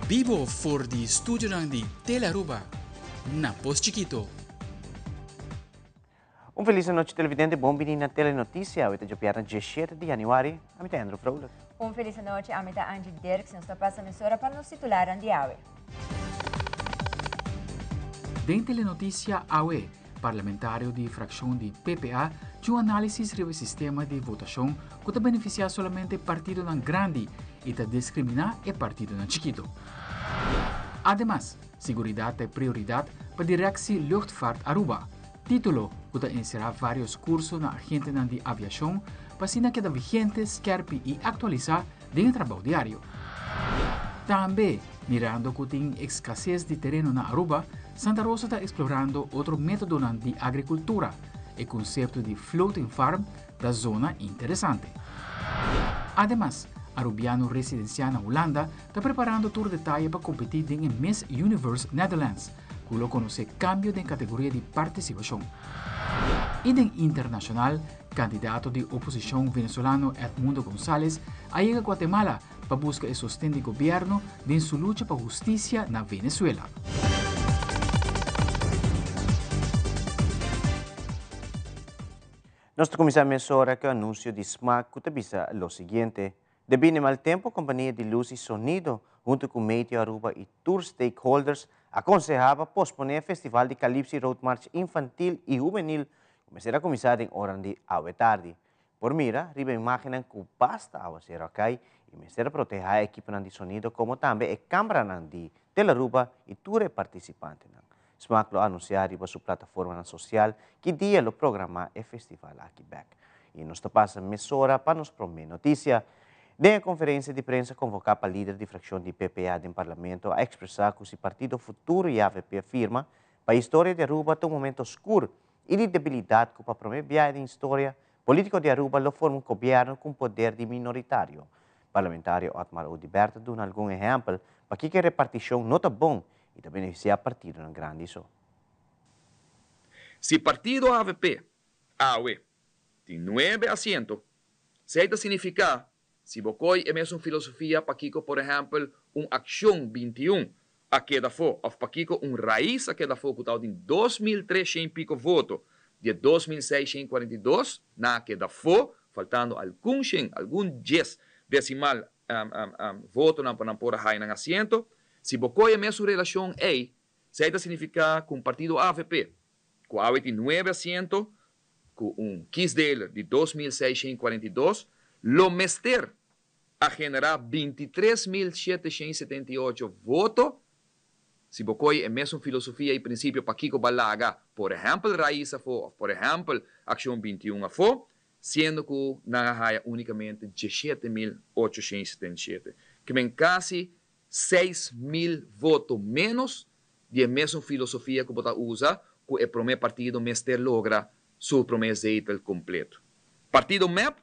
Bibo for di studionan di Telearuba na Pos Chikito. Un felis anochi televidente, bon bini na Telenoticia. Awe ta djopièrnè 17 di januari. Ami ta Andrew Vrolijk. Un felis anochi, ami ta Angie Dirks. Nos ta pasa mesora pa nos titularnan di awe. Den Telenoticia awe, parlamentario di fraccion di PPA tin un analisis riba e sistema di votacion cu ta beneficia solamente partidonan grandi y ta discrimina e partidonan chikito. Ademas, siguridad ta e prioridad pa Directie Luchtvaart Aruba, titulo cu ta encera varios curso na agentenan di aviacion pa asina keda vigente, skerpi y actualisa den e trabou diario. Tambe, mirando cu tin escasez di tereno na Aruba, Santa Rosa ta explorando otro metodonan di agricultura. E concepto di floating farm ta zona interesante. Ademas, Arubiano residencia na Hulanda ta preparando tur detaye pa competi den e Miss Universe Netherlands, cu lo conoce cambio den categoria di participacion. Y den internacional, candidato di oposicion Venezolano Edmundo Gonzalez a yega Guatemala pa busca e sosten di gobierno den su lucha pa husticia na Venezuela. Nos ta cuminsa mesora cu e anuncio di smaak cu ta bisa lo siguiente, Debí n'e mal tempo, compania di luz y sonido hunto cu Meteo Aruba y tur stakeholders a conseha pa pospone e festival di Calypso y Road March Infantil y Hubenil cu mester a cuminsa den oran di awe tardi. Por mira riba imagennan cu basta awacero a cay y mester a proteha e ekiponan di sonido como tambe e camaranan di Telaruba y tur e participantenan. Smaak lo anuncia riba su plataformanan social ki dia lo programa e festival aki bek. Y nos ta pasa mesora pa nos prome noticia. Den e conferencia di prensa convoca pa lider di fraccion di PPA den Parlamento a expresa cu si partido Futuro y avp firma pa historia di Aruba ta un momento oscur y di debilidad cu pa prome biaha den historia politico di Aruba lo forma un gobierno cu un poder di minoritario. Parlamentario Otmar Oduber ta duna algun ehempel pakico e reparticion no ta bon y ta beneficia partidonan grandi so. Si partido avp awe tin nuebe asiento, esey ta significa si bo coy e mesun filosofia pakico por ehempel un Accion 21 a keda afo of pakico un Raiz a keda afo cu tabatin 2300 y pico voto di e 2642 nan a keda afo faltando algun shen algun dies decimal votonan pa nan por a haya nan asiento. Si bo koe e mesun relashon ei, esei ta signifiká ku un partido avp, ku awe tin nuebe asiento, ku un kiesdeler di 2642, lo mester a generá 23778 voto. Si bo koe e mesun filosofia i prinsipio pakiko bo a laga, por ehèmpel Raiz afó òf por ehèmpel Akshon 21 afó, siendo ku nan a haya únikamente 17877, ke men kasi 6000 voto ménos di e mesun filosofia ku bo ta usa ku e promé partido mester logra su promé zetel kompleto. Partido mep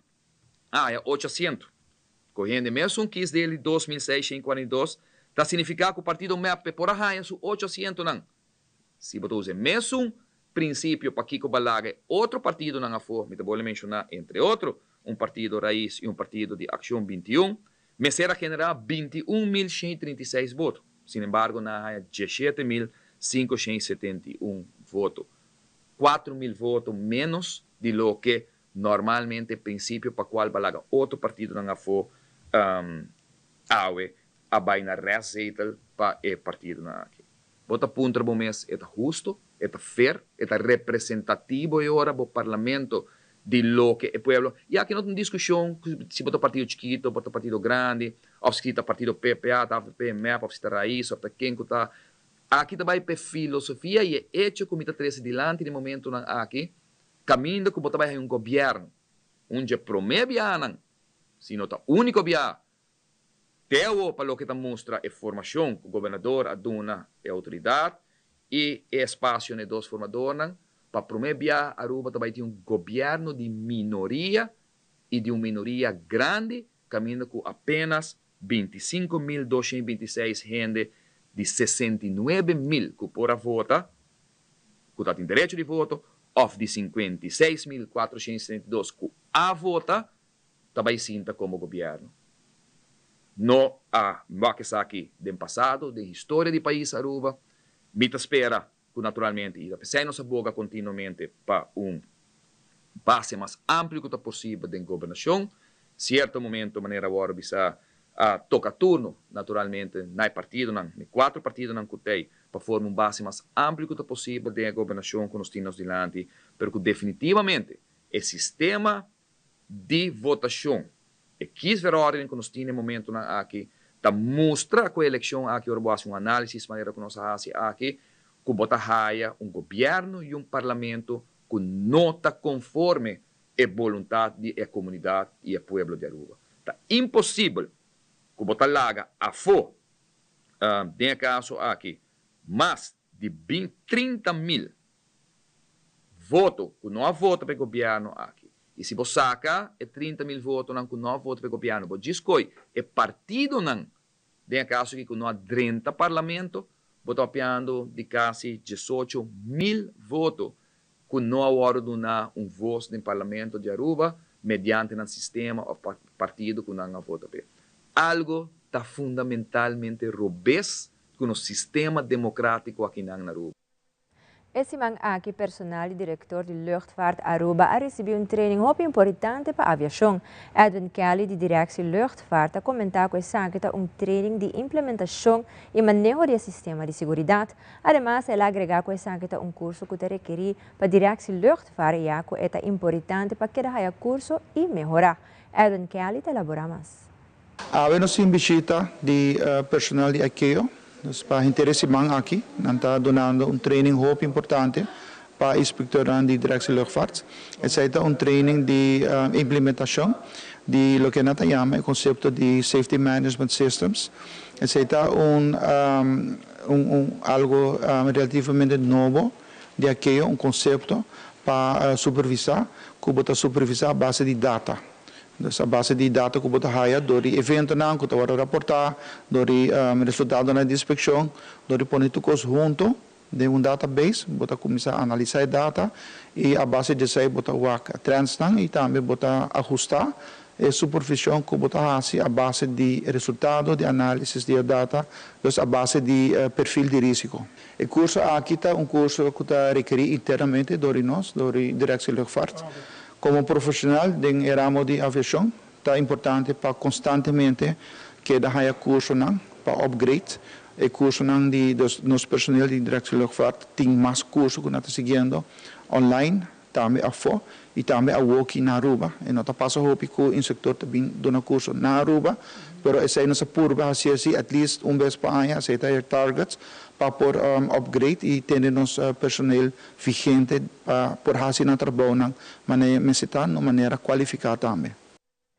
a haya ocho asiento. Kohiendo e mesun kiesdeel di 2642 ta signifiká ku partido mep por a haya su ocho asientonan. Si bo ta usa e mesun prinsipio pakiko bo a laga e otro partidonan afó, mi ta bolbe menshoná entre otro un partido Raiz i un partido di Akshon 21, mester a generá 21136 voto. Sin embargo nan a haña 17571 voto, 4000 voto ménos di loke normalmente e prinsipio pa kual bo a laga otro partidonan afó awe a bai na restzetel pa e partidonan aki. Bo ta puntra bo mes, e ta husto? E ta fair? E ta representativo e ora bo parlamento di loke e pueblo? Y aki no ta un discusion si bo ta partido chikito, bo ta partido grandi, of si ta partido PPA, ta avp, mep, of si ta Raiz, of ta ken cu ta. Aki ta bay p'e filosofia y e hecho cu mi ta trece dilanti den momentonan aki, caminda cu bo ta bay haña un gobierno, un dje prome biahanan, si no ta unico biaha, Te awo pa loke ta mustra e formacion cu gobernador a duna e autoridad y e espacio n'e dos formadornan, pa prome bia Aruba ta bay tin un gobierno di minoria y di un minoria grandi caminda cu apenas 25226 hende di 69 mil cu por a vota, cu ta tin derecho di voto, of di 56472 cu a vota, ta bay sinta como gobierno. No a wak esaki den pasado, den historia di pais Aruba. Mi ta spera ku naturalmente i ta p'esei nos a boga kontinuamente pa un base mas amplio ku ta posibel den gobernashon. Sierto momento, manera a wòrdu bisá, a toka turno naturalmente na e partidonan, na e kuater partidonan ku t'ei, pa forma un base mas amplio ku ta posibel den e gobernashon ku nos tin nos dilanti, pero ku definitivamente e sistema di votashon, e kiesverordening ku nos tin na e momentunan aki, ta mustra ku e elekshon aki, ora bo hasi un análisis manera ku nos a hasi aki, ku bo ta haya un gobièrnu i un parlamento ku no ta konforme e boluntat di e komunidat i e pueblo di Aruba. Ta imposibel ku bo ta laga afó, den e kaso aki, mas di bin 30 mil voto ku no a vota pa e gobièrnu aki. I si bo saka e 30 mil votonan ku no a vota pa e gobièrnu, bo djis koi e partidonan, den e kaso aki ku no a drenta parlamento, bo ta papiando di kasi 18 mil voto ku no a wòrdu duná un vos den parlamento di Aruba mediante nan sistema òf partido ku nan a vota p'e. Algo ta fundamentalmente robes ku nos sistema demokrátiko akinan na Aruba. E siman aki personal di director di Luchtvaart Aruba a ricibi un training hopi importante pa aviacion. Edwin Kelly di Directie Luchtvaart a comenta cu esaki ta un training di implementacion y maneho di e sistema di seguridad. Ademas, el a agrega cu esaki ta un curso cu ta rekeri pa Directie Luchtvaart ya cu e ta importante pa keda haya curso y mehora. Edwin Kelly ta elabora mas. Awe nos tin bishita di personal di ICAO, dus pa henter e siman aki nan ta dunando un training hopi importante pa inspectornan di Directie Luchtvaart. Esei ta un training di implementacion di loke nan ta yama e concepto di Safety Management Systems. Esei ta un un algo relativamente nobo di ICAO, un concepto pa supervisa cu bo ta supervisa a base di data. Dus a base di data ku bo ta haya dor di eventonan ku ta wòrdu raportá, dor di resultadonan di inspekshon, dor di pone tur kos huntu den un database, bo ta kuminsá analisá e data i a base di esei bo ta wak trendsnan i tambe bo ta ahustá e supervishon ku bo ta hasi a base di resultado di análisis di e data, dus a base di perfil di rísiko. E kurso aki ta un kurso ku ta rekerí internamente dor di nos, dor di Directie Luchtvaart. Komo profeshonal den e ramo di aviashon ta importante pa konstantemente keda haña kursonan pa upgrade e kursonan di nos personel di Directie Luchtvaart tin mas kurso ku nan ta siguiendo online tambe afó i tambe awoki na Aruba. E no ta pasa hopi ku instruktor ta bin duna kurso na Aruba pero esei nos a purba hasi asi at least un bes pa aña esei ta e targets pa por upgrade i tene nos personel vigente pa por hasi nan trabounan manera mester ta na un manera kualifiká tambe.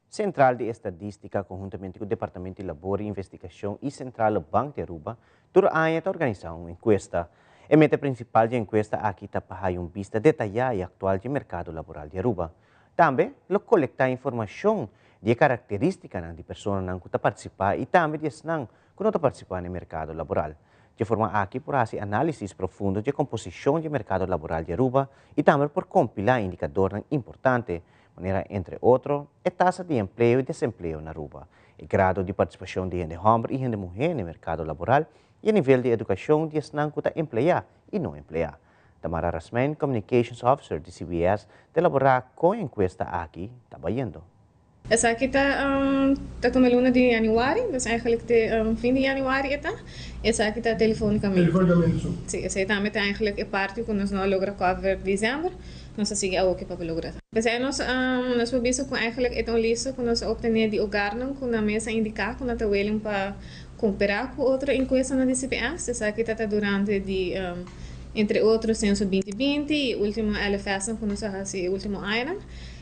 Sentral di Estadistica conhuntamente cu Departamento di Labor y Investigacion y Centrale Bank di Aruba tur aña ta organisa un encuesta. E meta principal di e encuesta aki ta pa haya un bista detaya y actual di e mercado laboral di Aruba. Tambe lo colecta informacion di e caracteristicanan di personanan cu ta participa y tambe di esnan cu no ta participa na e mercado laboral. Dje forma aki por haci análisis profundo dje composicion dje mercado laboral di Aruba y tambe por compila indicadornan importante, manera entre otro e tasa di empleo y desempleo na Aruba, e grado di participacion di hende homber y hende muher na e mercado laboral y e nivel di educacion di esnan cu ta emplea y no emplea. Tamara Rasmijn, Communications Officer di CBS, ta elabora con e encuesta aki ta bayendo. Esaki ta ta tuma luna di januari, dus eigenlijk te fin di januari e ta. Esaki ta telefonicamente. Telefonicamente so. Si, esei tambe ta eigenlijk e parti ku nos no a logra cover december, nos a sigui awoki pa logra. P'esei nos nos por bisa ku eigenlijk e ta un lista ku nos a obtene di hogarnan ku nan mes a indiká ku nan ta willing pa kompará ku otro enkuestanan di CPS. Esaki ta ta durante di entre otro Censo 2020 i ultimo LFSnan ku nos a hasi e ultimo añanan.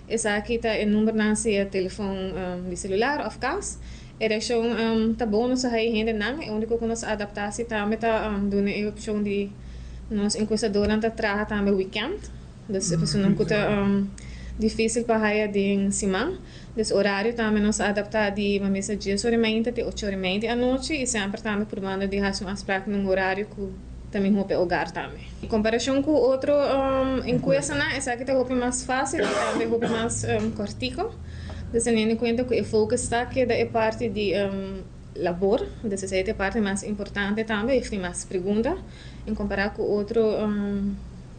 Esaki ta e numbernan sea telefon di celular of cas. E reaccion ta bon, nos a hayi hendenan. E unico cu nos a adapta si tambe ta duna e opcion di nos encuestadornan ta traha tambe weekend. Dus e personanan cu ta dificil pa haya den siman. Dus horario tambe nos a adapta di mamesa dies ora y meinta te ocho ora y media di anochi y semper tambe probando di haci un afspraak na un horario cu ta mihó pa e hogar tambe. En komparashon ku otro enkuestanan, esaki ta hopi mas fásil i tambe hopi mas kòrtiku. Dus teniendo kuenta ku e focus ta keda e parti di labor, dus esei ta e parti mas importante tambe, i tin mas pregunta en kompará ku otro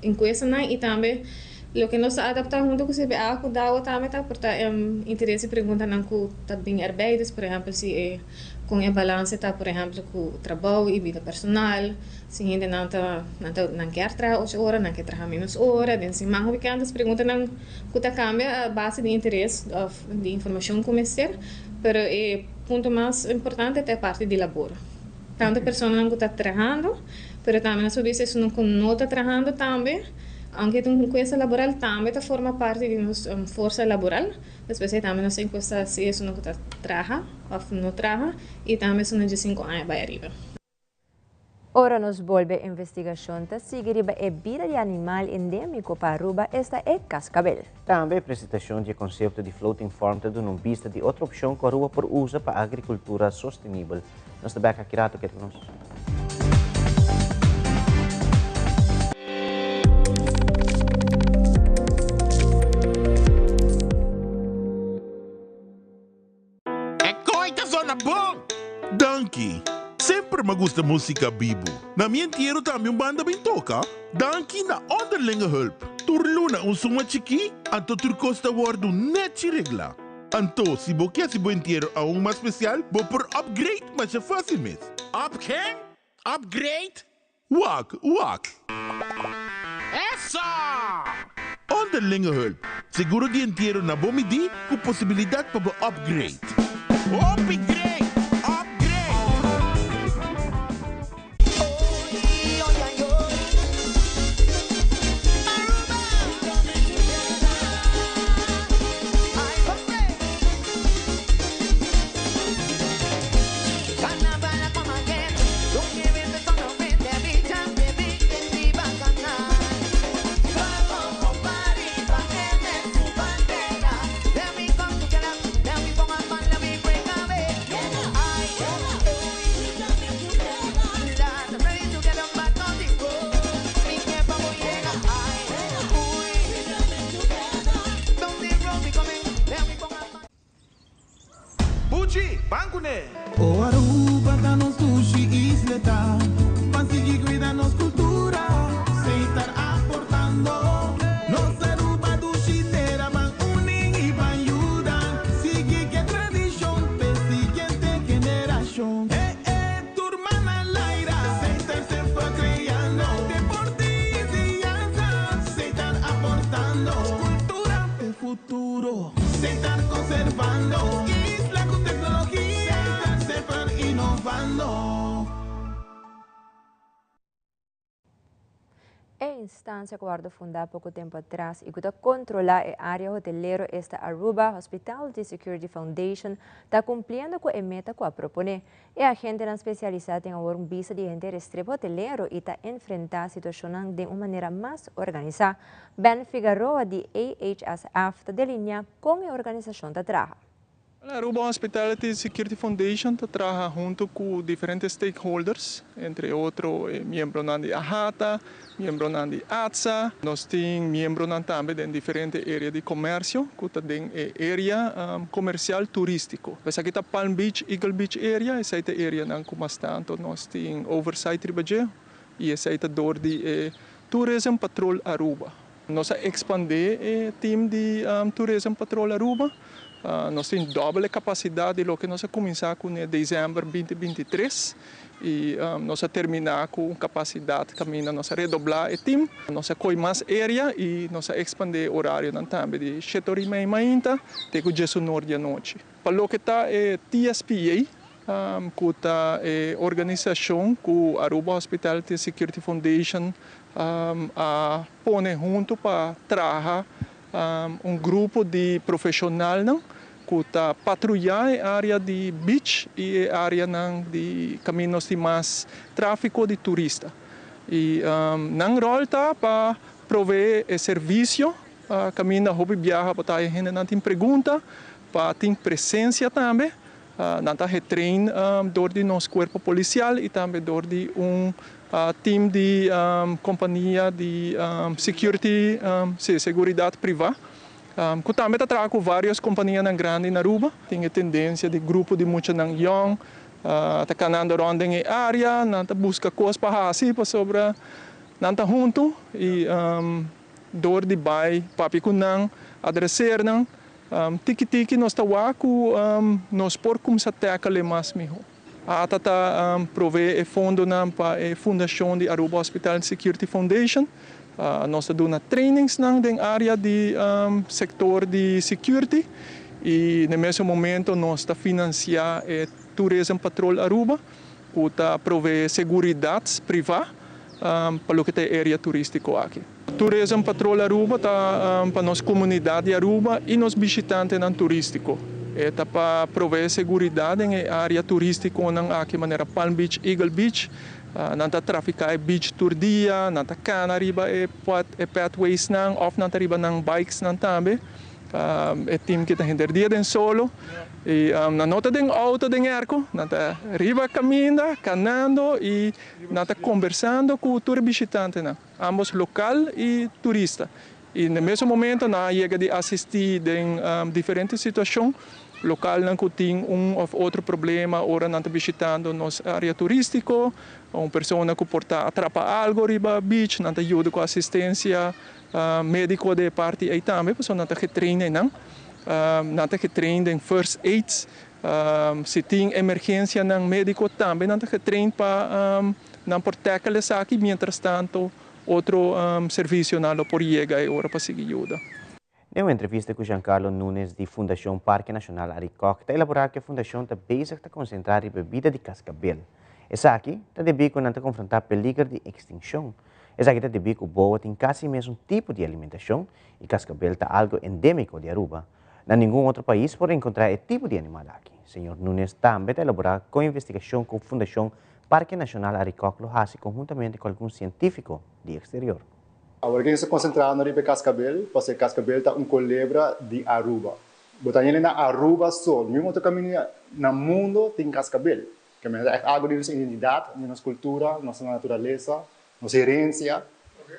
enkuestanan i tambe loke nos ta adaptá huntu ku CBA ku DAO tambe ta por ta interes di preguntanan ku ta bin erbij, dus por ehèmpel si e kon e balanse ta por ehèmpel ku trabou i bida personal. Si hendenan ta nan ta nan kier traha ocho ora, nan ke traha menos ora, den siman hopi kende preguntanan ku ta kambia a base di interes òf di informashon ku mester, pero e punto mas importante ta e parti di labor. Tantu personanan ku ta trahando, pero tambe nos por bisa esunnan ku no ta trahando tambe, aunke ta un enkuesta laboral tambe ta forma parti di nos forsa laboral, despues ei tambe nos ta enkuesta si esunnan ku ta traha òf no traha i tambe esunnan dje sinku aña bai ariba. Ora nos bolbe investigacion ta sigui riba e bida di animal endemico pa Aruba, esta e cascabel. Tambe e presentacion di e concepto di floating farm ta duna un bista di otro opcion cu Aruba por usa pa agricultura sostenibel. Nos ta bek aki rato, keda cu nos. E koe ta zona bon! Danki! Semper m'a gusta músika bibu. Na mi entiero tambe un banda bin toka. Danki na Onderlinge Hulp. Tur luna un suma chikí, anto tur kos ta wòrdu nèchi reglá. Anto, si bo ke hasi bo entiero aun mas spesial, bo por upgrade masha fásil mes. Up ken? Upgrade? Wak, wak. Eso! Onderlinge hulp, seguro di entiero na bo midí ku posibilidat pa bo upgrade. Hopi great! Upgrade! Buchi, ban kuné! O Aruba ta nos dushi isleta, Ban sigui cuida nos cultura, Setar aportando. Nos Aruba dushi tera, Ban uni y ban yuda, Sigui ke tradicion p'e siguiente generacion. Eh eh, tur man al aire, Setar semper creando, Deporte y enseñanza, Setar aportando. Cultura p'e futuro. Setar conservando isla cu tecnologia. Setar semper innovando. E instancia cu wordo funda poco tempo atras y cu ta controla e area hotelero esta Aruba Hospitality Security Foundation ta cumpliendo cu e meta cu a propone. E agentenan specialisa tin awor un bista di henter e strip hotelero y ta enfrenta situacionnan den un manera mas organisa. Ben Figaroa di AHSF ta delinea con e organisacion ta traha. Aruba Hospitality Security Foundation ta traha hunto cu diferente stakeholders, entre otro e miembronan di AHATA, miembronan di ATSA. Nos tin miembronan tambe den diferente area di comercio cu ta den e area comercial turistico. Esaki ta Palm Beach, Eagle Beach area, esey ta e areanan cu mas tanto nos tin oversight riba dje y esey ta door di e Tourism Patrol Aruba. Nos a expande e team di Tourism Patrol Aruba. Nos tin dobbel e capacidad di loke nos a cuminsa cune december binti binti tres y nos a termina cu un capacidad caminda nos a redobla e team. Nos a coy mas area y nos a expande e horarionan tambe di shete ora y mei mainta te cu diesunor di anochi. Pa loke ta e TSPA, cu ta e organisacion cu Aruba Hospitality Security Foundation a pone hunto pa traha un grupo di profesionalnan cu ta patruya e area di beach y e areanan di caminda nos tin mas trafico di turista. Y nan rol ta pa provee e servicio caminda hopi biaha pa ta e hendenan tin pregunta, pa tin presencia tambe. Nan ta getrain dor di nos cuerpo policial y tambe dor di un team di compania di security, si, seguridad priva. Ku tambe ta traha ku vários kompanianan grandi na Aruba. Tin e tendensia di grupo di muchanan yòn ta kanando rònt den e área, nan ta buska kos pa hasi pasobra nan ta huntu i dor di bai papia ku nan, adreser nan, tiki tiki nos ta wak ku nos por kumsa tèkele mas mihó. ATA ta provee e fondonan pa e fundashon di Aruba Hospitality Security Foundation. Nos ta duna trainingsnan den área di sektor di security i na e mesun momento nos ta finansiá e Tourism Patrol Aruba ku ta provee seguridat privá pa loke ta e area turístiko aki. Tourism Patrol Aruba ta pa nos komunidat di Aruba i nos bishitantenan turístiko. E ta pa proveé seguridat den e área turístikonan aki manera Palm Beach, Eagle Beach. Nan ta trafiká e beach tur dia, nan ta kana riba e pathwaysnan òf nan ta riba nan bikesnan tambe. E team ki ta henter dia den solo i nan no ta den outo den erko, nan ta riba kaminda kanando i nan ta kombersando ku tur e bishitantenan, ambos lokal i turista. I na e mesun momento nan a yega di asistí den diferente situashon, lokalnan ku tin un òf otro problema ora nan ta bishitando nos área turístiko, un persona ku por ta atrapa algu riba beach, nan ta yuda ku asistensia Medico de e parti ei tambe pasobra nan ta getrain einan. Nan ta getrain den first aids. Si tin emergencianan medico tambe nan ta getrain pa nan por tackle esaki mientras tanto otro servicionan lo por yega e ora pa sigui yuda. Den un entrevista ku Giancarlo Nunes di Fundashon Parke Nashonal Arikok ta elaborá ku e fundashon ta bezig ta konsentrá riba e bida di kaskabel. Esaki ta debí ku nan ta konfrontá peliger di ekstinshon. Esaki ta debí ku boa tin kasi mesun tipo di alimentashon i kaskabel ta algu endémiko di Aruba. Na ningun otro pais por enkontrá e tipo di animal aki. Señor Nunes tambe ta elaborá kon investigashon ku Fundashon Parke Nashonal Arikok lo hasi konhuntamente ku algun sientífiko di eksterior. Awor ke nos ta konsentrando riba e kaskabel, pasobra e kaskabel ta un kolebra di Aruba. Bo ta hende na Aruba so, ningun otro kaminda na mundo tin kaskabel. Ke mester ta ègt algu di nos identidat, di nos kultura, nos naturalesa, nos herensia.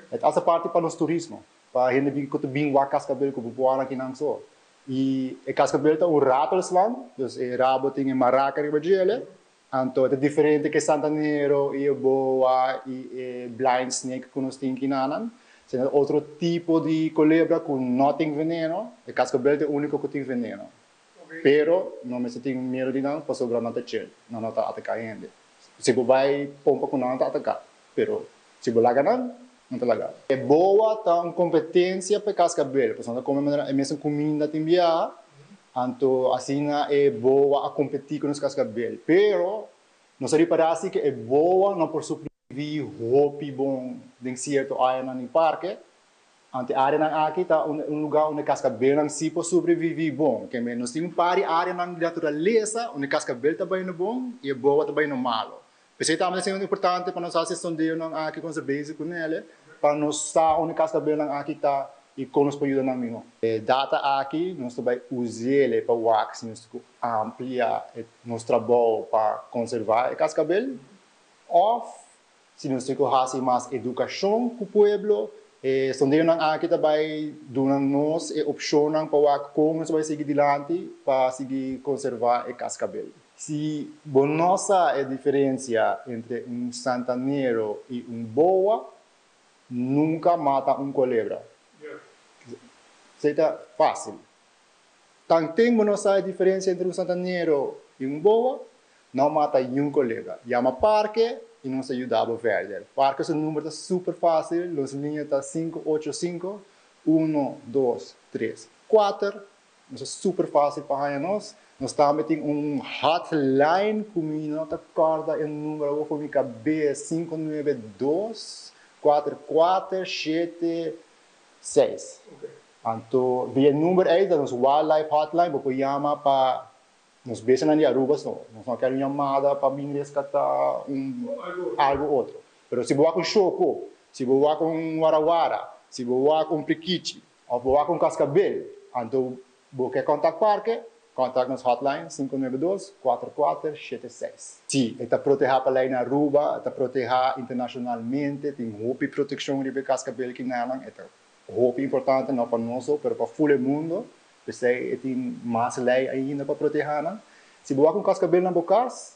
E ta hasta parti pa nos turismo, pa hende bin ku ta bin wak kaskabel ku bo por wak akinan so. I e kaskabel ta un ratelslang, dus e rabo tin e maraka riba djele, anto e ta diferente ku e santanero i e boa i e blind snake ku nos tin kinanan. Esei ta otro tipo di kolebra ku no tin veneno, e kaskabel ta e úniko ku tin veneno. Pero no mester tin miedu di nan pasobra nan ta chill, nan no ta ataká hende. Si bo bai pompa ku nan, nan ta ataká, pero si bo laga nan, nan ta laga. E boa ta un kompetensia pa e kaskabel, pasobra nan ta kome manera e mesun kuminda tin biaha, anto asina e boa a kompetí ku nos kaskabel. Pero nos a ripará si ku e boa no por supri hopi bon den sierto áreanan di parke, Ante áreanan aki ta un lugá unda e kaskabelnan sí por sobreviví bon. Kende nos tin un par di áreanan di naturalesa unda e kaskabel ta bayendo bon i e boa ta bayendo malo. P'esei tambe ta siendo importante pa nos hasi e sondeonan aki ku nos ta bezig ku nele pa nos sa unda e kaskabelnan aki ta i kon nos por yuda nan mihó. E data aki nos ta bai us'ele pa wak si nos tin ku amplia e nos trabou pa konservá e kaskabel òf Si nos tin ku hasi mas edukashon ku pueblo, e sondeonan aki ta bai duna nos e opshonnan pa wak kon nos ta bai sigui dilanti pa sigui konservá e kaskabel. Si bo no sa e diferensia entre un santanero i un boa, nunka mata un kolebra. Esei ta fásil. Tanten bo no sa e diferensia entre un santanero i un boa, no mata niun kolega. Yama Parke i nos ta yuda bo verder. Parke su number ta super fásil, nos liña ta sinku ocho sinku, uno, dos, tres, kuater. Nos ta super fásil pa haña nos. Nos tambe tin un hotline ku mi no ta kòrda e number awor for mi kabes, sinku nuebe dos, kuater kuater, shete, seis. Anto via e number ei ta nos wildlife hotline bo por yama pa nos bestianan di Aruba so. Nos no ker un yamada pa bin rescata un algo otro. Pero si bo wak un shoko, si bo wak un warawara, si bo wak un prikichi of bo wak un cascabel, anto bo ke contact parke, contact nos hotline 592 4476. Si, e ta proteha pa ley na Aruba, e ta proteha internacionalmente, tin hopi proteccion riba e cascabel kinanan, e ta. hopi importante no pa nos so pero pa ful e mundo, p'esei e tin mas lei ainda pa proteha nan. Si bo wak un kaskabel na bo kas,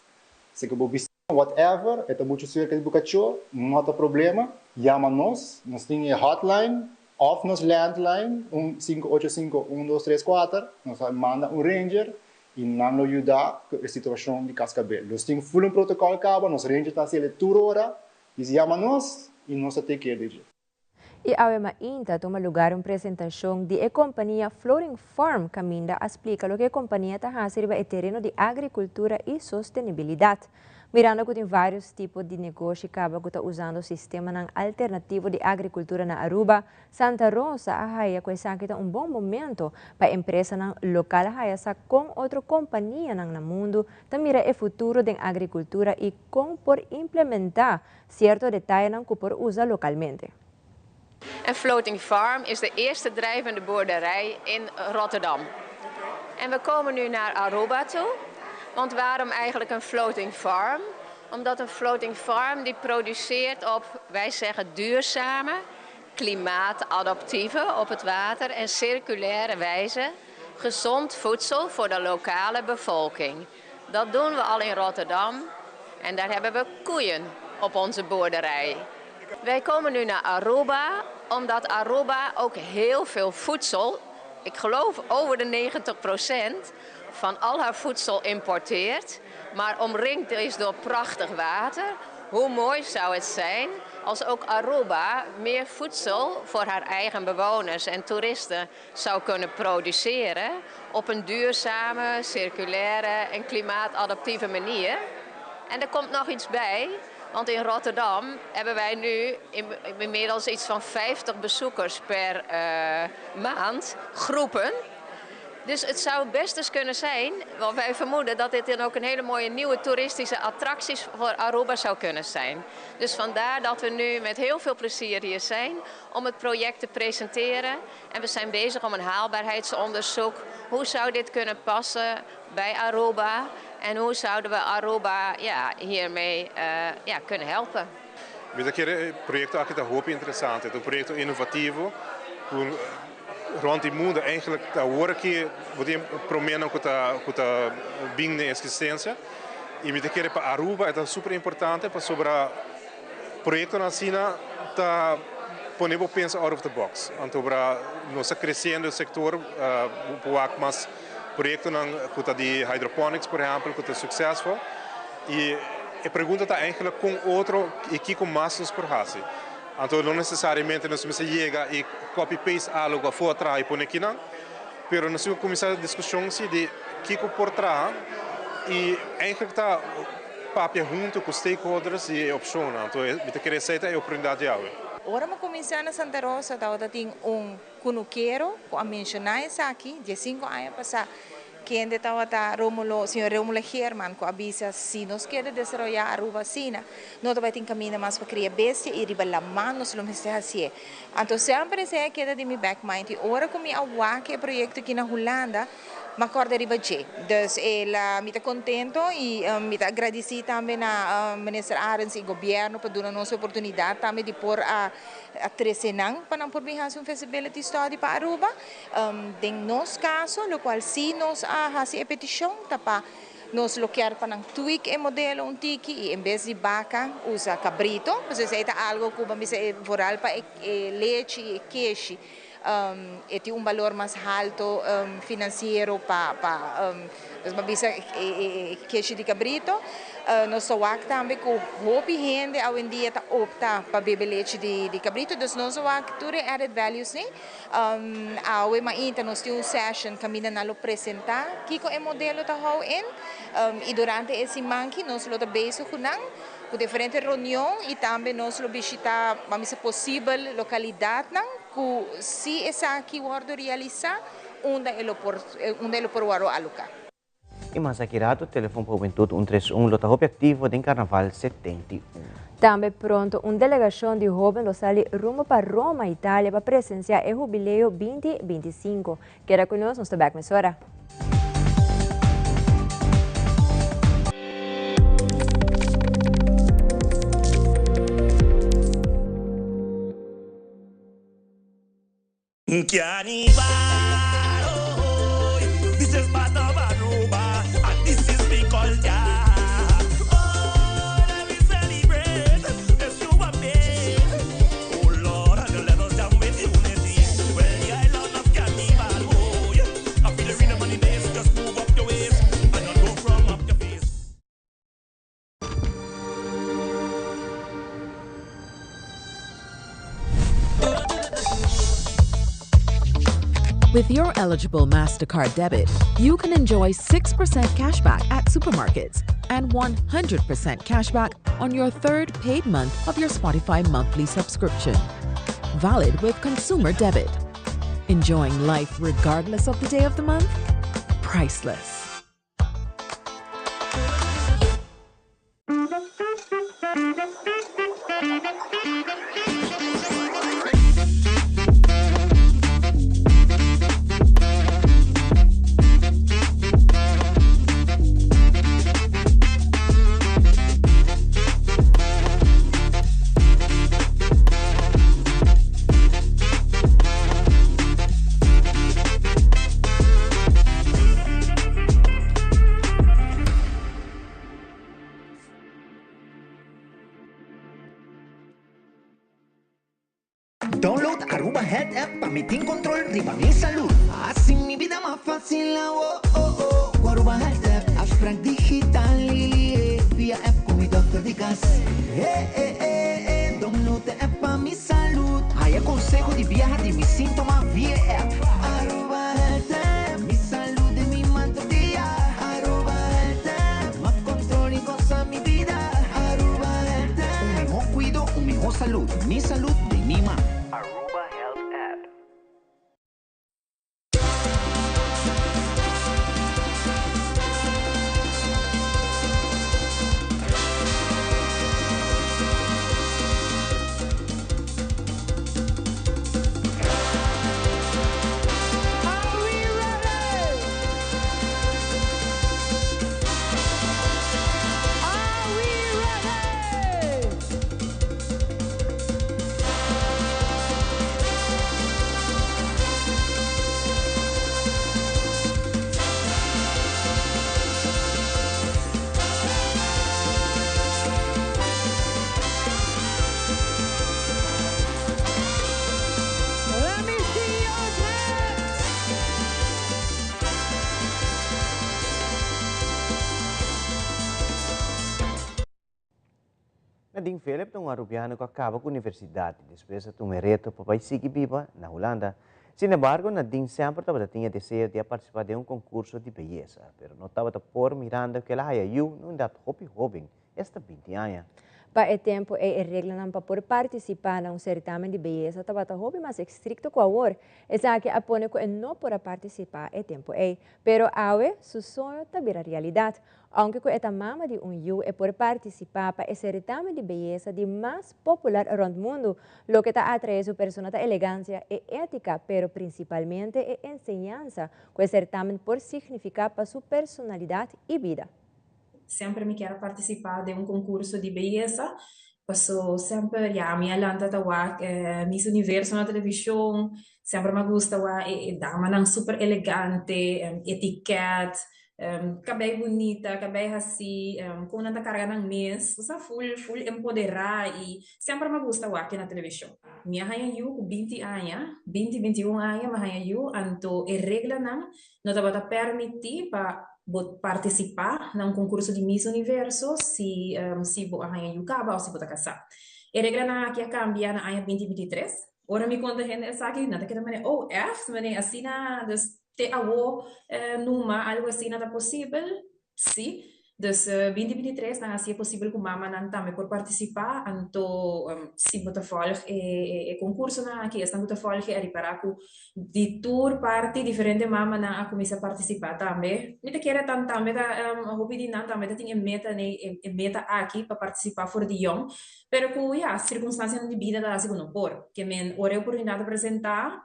si ku bo bisiña whatever e ta muchu serka di bo kachó, no ta problema, yama nos, nos tin e hotline òf nos landline un 585 1234, nos ta manda un ranger i nan lo yuda ku e situashon di kaskabel. Nos tin ful un protokòl kaba, nos ranger ta hasi el tur ora, Dice yama nos y nos ta take care di dje. Y awe mainta a tuma lugar un presentacion di e compania Floating Farm caminda a splica loke e compania ta haci riba e tereno di agricultura y sostenibilidad. Mirando cu tin varios tipo di negoshi caba cu ta usando sistemanan alternativo di agricultura na Aruba, Santa Rosa a haya cu esaki ta un bon momento pa empresanan local haya sa con otro companianan na mundo ta mira e futuro den agricultura y con por implementa cierto detayenan cu por usa localmente. Een floating farm is de eerste drijvende boerderij in Rotterdam. En we komen nu naar Aruba toe. Want waarom eigenlijk een floating farm? Omdat een floating farm die produceert op, wij zeggen duurzame, klimaatadaptieve op het water en circulaire wijze gezond voedsel voor de lokale bevolking. Dat doen we al in Rotterdam en daar hebben we koeien op onze boerderij. Wij komen nu naar Aruba omdat Aruba ook heel veel voedsel, ik geloof over de 90% van al haar voedsel importeert, maar omringd is door prachtig water. Hoe mooi zou het zijn als ook Aruba meer voedsel voor haar eigen bewoners en toeristen zou kunnen produceren op een duurzame, circulaire en klimaatadaptieve manier. En er komt nog iets bij, want in Rotterdam hebben wij nu inmiddels iets van 50 bezoekers per uh, maand, groepen. Dus het zou best eens kunnen zijn, want wij vermoeden dat dit dan ook een hele mooie nieuwe toeristische attractie voor Aruba zou kunnen zijn. Dus vandaar dat we nu met heel veel plezier hier zijn om het project te presenteren. En we zijn bezig om een haalbaarheidsonderzoek. Hoe zou dit kunnen passen bij Aruba? En hoe zouden we Aruba ja, hiermee uh, ja, kunnen helpen? Mi ta kere e proyecto aki ta hopi interesante. Ta un proyecto innovativo cu rond di mundo eigenlijk ta awor aki bo tin e promenan cu ta cu ta bin den existencia. Y mi ta kere pa Aruba e ta super importante pasobra proyectonan asina ta pone bo pensa out of the box. Antobra nos ta creciendo e sector bo por wak mas proyectonan cu ta di hydroponics por ehempel cu ta succesful. Y e pregunta ta eigenlijk con otro y kico mas nos por haci. Anto no necesariamente nos mester yega y copy paste algo cu afo a traha y pone akinan, pero nos tin cu cuminsa discusion si di kico por traha y eigenlijk ta papia hunto cu stakeholders di e opcionnan. Anto mi ta kere esey ta e oportunidad di awe. Ora mi cuminsa na Santa Rosa tabata tin un Kunukero ku a menshoná esaki diesinku aña pasá, kende tabata Romulo, señor Romulo Geerman, ku a bisa si nos kere desaroyá Aruba asina, no ta bai tin kaminda mas pa kria bestia i riba laman nos lo mester hasié. Anto semper esei a keda den mi back mind i ora ku mi a wak e proyekto aki na Hulanda, Mi a kòrda riba dje. Dus el a, mi ta kontento i mi ta agradisí tambe na Minister Arends i Gobièrnu pa duna nos e oportunidat tambe di por a trese nan pa nan por bin hasi un feasibility study pa Aruba. Den nos kaso lokual sí nos a hasi e petishon ta pa nos lo kier pa nan tweak e modelo un tiki i en bes di baka usa kabrito, pasobra esei ta algu ku bo a bisa vooral pa e lechi i e keshi. E tin un balor mas halto financiero pa pa nos por bisa e keshi di cabrito. Nos ta wak tambe cu hopi hende awendia ta opta pa bebe lechi di cabrito, dus nos a wak tur e added values ni. Awe mainta nos tin un session caminda nan lo presenta kico e modelo ta hou in y durante e siman aki nos lo ta bezig cu nan cu diferente reunion y tambe nos lo bishita, ban bisa posibel localidadnan. Ku si esaki wòrdu realisá, unda e lo por unda e lo por wòrdu aloká. I mas aki rato, Telefon pa Hubentud 131 lo ta hopi aktivo den Karnaval 71. Tambe pronto un delegashon di hoben lo sali rumbo pa Roma, Italia pa presensiá e hubileo binti 25. Keda ku nos, nos ta bèk mesora. With your eligible MasterCard debit, you can enjoy 6% cashback at supermarkets and 100% cashback on your third paid month of your Spotify monthly subscription. Valid with consumer debit. Enjoying life regardless of the day of the month? Priceless. Download Aruba Health App pa mi tin control riba mi salud. Haci mi bida mas facil oh oh oh. Cu Aruba Health App, afspraak digital via app cu mi dokter di cas. Eh eh eh eh, download e app pa mi salud. Haya conseho di biaha di mi sintoma via app. Aruba Health App, mi salud den mi man tur dia. Aruba Health App, mas control y goza mi bida. Aruba Health App, un miho cuido, un miho salud. Mi salud den mi man. Aruba Health App. Let me see your hands. Nadine Philip ta un Arubiano cu a caba cu universidad y despues a tuma e reto pa bay sigui biba na Hulanda. Sin embargo, Nadine semper tabata tin e deseo di a participa den un concurso di beyesa, pero no tabata por mirando cu el a haya yu na un edad hopi hoben, esta binti aña. Pa e tempu ei e reglanan pa por partisipá na un sertamen di beyesa tabata hopi mas estrikto ku awor. Esaki a pone ku e no por a partisipá e tempu ei. Pero awe su soño ta bira realidat. Ounke ku e ta mama di un yu e por partisipá pa e sertamen di beyesa di mas popular rònt mundu. Loke ta atraé su persona ta elegansia, e étika, pero prinsipalmente e enseñansa ku e sertamen por signifiká pa su personalidat i bida. Semper mi kier a partisipá den un konkurso di beyesa, paso semper ya mi a lanta ta wak Miss Universo na televishon, semper mi a gusta wak e damanan super elegante, etiket, kabei bunita, kabei hasí, kon nan ta karga nan mes, osea ful ful empoderá i semper mi a gusta wak na televishon. Mi a haña yu ku binti aña, binti binti un aña mi a haña yu, anto e reglanan no tabata pèrmití pa bo partisipá na un konkurso di Miss Universo si si bo a haña yu kaba òf si bo ta kasá. E reglanan aki a kambia na aña binti 23. Ora mi konta hende esaki, nan ta keda manera, Oh, ègt? Manera asina, dus te awo numa algu asina ta posibel? Sí. Dus binti 23 nan hasi e posibel ku mamanan tambe por partisipá, anto si bo ta vòlg e e konkursonan aki, esnan ku ta vòlg e a ripará ku di tur parti diferente mamanan a kuminsá partisipá tambe. Mi ta kere tan tambe ta hopi di nan tambe ta tin e meta nei e meta aki pa partisipá for di yòn, pero ku ya sirkunstansianan di bida ta hasi ku no por. Ke men ora e oportunidat a presentá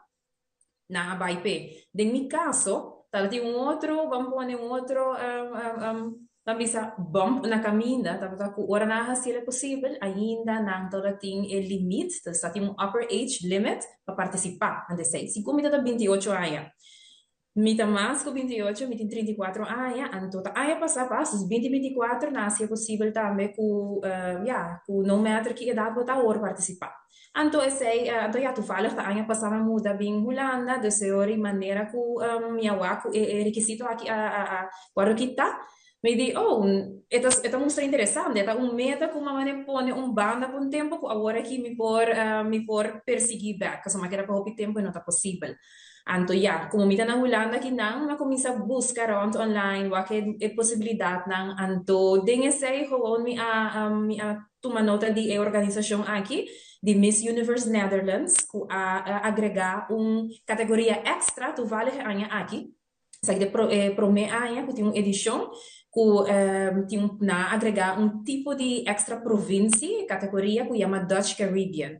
nan a bai p'e. Den mi kaso, tabatin un otro, ban pone un otro, Ban bisa bump na caminda tabata cu ora nan a haci el posibel ainda nan tabata tin e limit, dus ta tin un upper age limit pa participa. Antes esey, si cu mi ta ta 28 aña, mi ta mas cu 28, mi tin 34 aña, anto ta aña pasa pas, dus binti 24 nan a haci e posibel tambe cu ya, cu no matter ki edad bo ta awor participa. Anto esey, anto ya toevallig ta aña pasa mi a muda bin Hulanda, dus e ora y manera cu mi a wak cu e requisito aki a a a worde kita, mi di oh, e ta e ta mustra interesante, e ta un meta cu mama ne pone un banda pa un tempo cu awor aki mi por mi por persigui bek, pasobra mi a keda pa hopi tempo y no ta posibel. Anto ya, como mi ta na Hulanda akinan, mi a cuminsa busca rond online, wak e e posibilidadnan, anto den esey gewoon mi a mi a Tuma nota di e organisashon aki di Miss Universe Netherlands ku a agregá un kategoria èkstra toevallig e aña aki. Esaki ta e promé aña ku tin un edishon ku tin un nan a agregá un tipo di èkstra provinsi, kategoria ku yama Dutch Caribbean.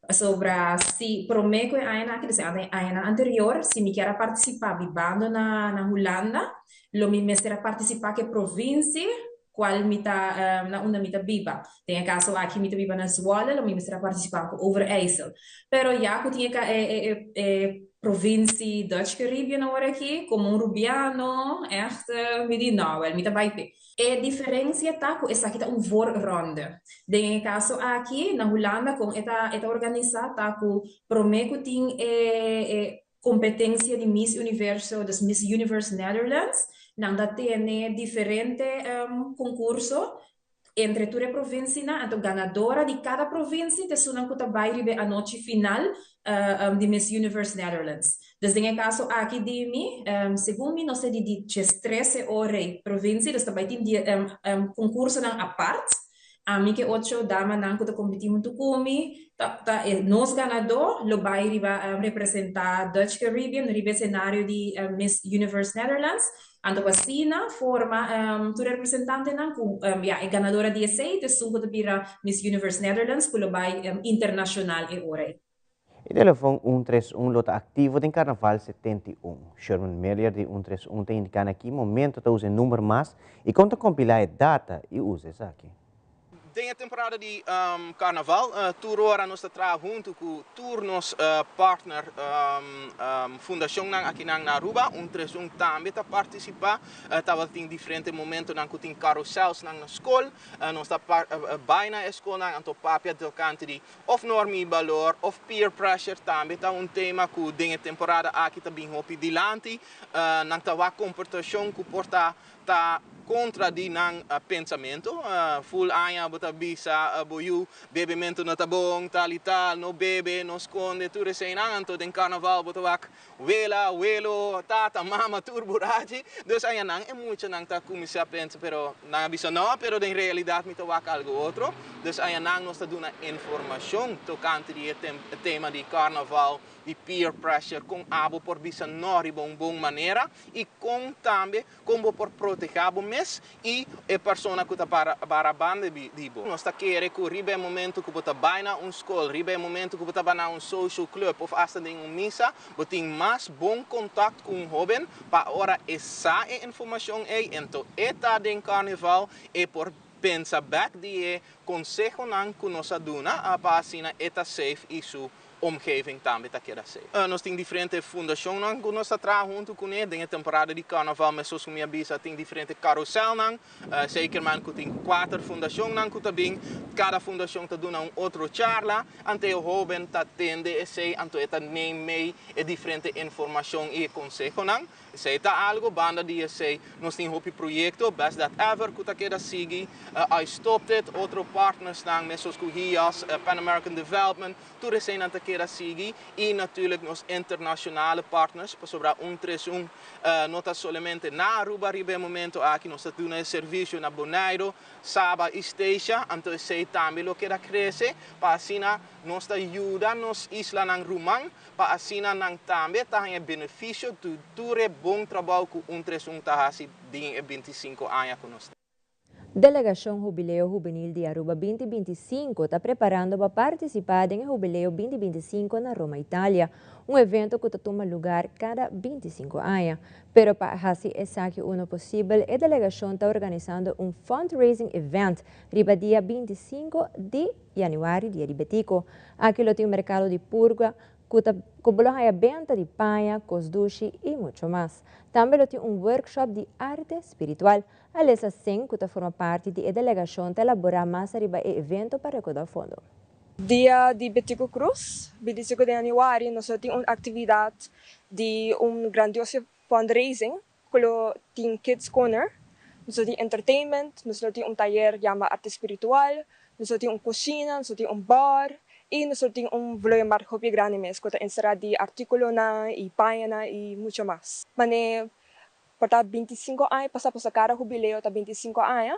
Pasobra si promé ku e añanan aki, dus e añanan anterior, si mi kier a partisipá bibando na na Hulanda, lo mi mester a partisipá ku e provinsia kual mi ta na unda mi ta biba. Den e kaso aki mi ta biba na Zwolle, lo mi mester a partisipá ku Overijssel. Pero ya ku tin e e e provinsia Dutch Caribbean awor aki, komo un Rubiano, ègt mi di nò, wèl mi ta bai p'e. E diferencia ta cu esaki ta un voorronde. Den e caso aki, na Hulanda con e ta e ta organisa ta cu prome cu tin e e competencia di Miss Universo, dus Miss Universe Netherlands, nan ta tene diferente concurso entre tur e provincianan, anto ganadora di cada provincia ta esunnan cu ta bay riba e anochi final di Miss Universe Netherlands. Dus den e kaso aki di mi, segun mi nos ta di di diestrese ora e provinsia, dus ta bai tin die konkursonan apart. Ami ku e ocho damanan ku ta kompetí huntu ku mi, ta ta e nos ganadó lo bai riba representá Dutch Caribbean riba e senario di Miss Universe Netherlands. Anto asina forma tur e representantenan ku ya e ganadora di esei ta esun ku ta bira Miss Universe Netherlands ku lo bai internashonal e ora ei. E telefon un tres un lo ta aktivo den Karnaval 71. Sherman Melier di un tres un ta indiká na ki momento ta usa e number mas i kon ta kompilá e data i usa esaki. Den e temporada di Karnaval tur ora nos ta traha huntu ku tur nos partner fundashonnan akinan na Aruba. Un tres un tambe ta partisipá. Tabatin diferente momentonan ku tin karusèlsnan na skol. Nos ta bai na e skolnan anto papia tokante di Of norma y balor of peer pressure tambe ta un tema cu den e temporada aki ta bin hopi dilanti. Nan ta wak comportacion cu por ta ta contra di nan pensamento. Full aña bo ta bisa bo yu bebemento no ta bon, tal y tal, no bebe, no sconde, tur eseinan. Anto den carnaval bo ta wak Wela, welo, tata, mama tur burachi. Dus aña nan e muchanan ta cuminsa pensa pero nan a bisa no, pero den realidad mi ta wak algo otro. Dus aña nan nos ta duna informacion tocante di e tema di carnaval, di peer pressure, con abo por bisa no riba un bon manera y con tambe Kon bo por protehá bo mes i e persona ku ta para para banda di bo? Nos ta kere ku riba e momentu ku bo ta bai na un skol, riba e momentu ku bo ta bai na un social club òf asta den un misa, bo tin mas bon kontakt ku un hóben pa ora e sa e informashon ei, ento e ta den karnaval, e por pensa bèk di e konsehonan ku nos a duna pa asina e ta safe i su omgeving tambe ta keda safe. Nos tin diferente fundacionnan cu nos ta traha hunto cune den e temporada di carnaval mesos cu mi a bisa tin diferente carouselnan, zeker man cu tin cuater fundacionnan cu ta bin, cada fundacion ta duna un otro charla, ante e hoben ta tende esey anto e ta neem mee e diferente informacion y e consehonan. Esey ta algo, banda di esey nos tin hopi proyecto, Best That Ever cu ta keda sigui, I Stopped It, otro partnersnan mesos cu HIAS, Pan American Development, Tur eseinan ta keda sigui y natuurlijk nos internacionale partners pasobra un tres un no ta solamente na Aruba riba e momento aki, nos ta duna e servicio na Bonaire, Saba y Statia, anto esei tambe lo keda crece pa asina nos ta yuda nos islanan ruman pa asina nan tambe ta haña beneficio di tur e bon trabou cu un tres un ta haci den e 25 aña cu nos. Delegacion Hubileo Hubenil di Aruba 2025 ta preparando pa participa den e Hubileo 2025 na Roma, Italia, un evento cu ta tuma lugar cada 25 aña. Pero pa haci esaki uno posibel, e delegacion ta organisando un fundraising event riba dia 25 di januari, dia di Betico. Aki lo tin un mercado di purga, cu ta cu bo lo haya benta di paña, cos dushi y mucho mas. Tambe lo tin un workshop di arte spiritual. Alessa Singh, cu ta forma parti di e delegacion, ta elabora mas ariba e evento pa recorda fondo. Dia di Betico Croes, 25 di januari, nos lo tin un actividad di un grandioso fundraising cu lo tin Kids Corner, nos lo tin entertainment, nos lo tin un tayer yama Arte Spiritual, nos lo tin un cushina, nos lo tin un bar y nos lo tin un vlooienmarkt hopi grandi mes cu ta encera di articulonan y pañanan y mucho mas. Mane por ta 25 aña pasa pasobra cada hubileo ta 25 aña,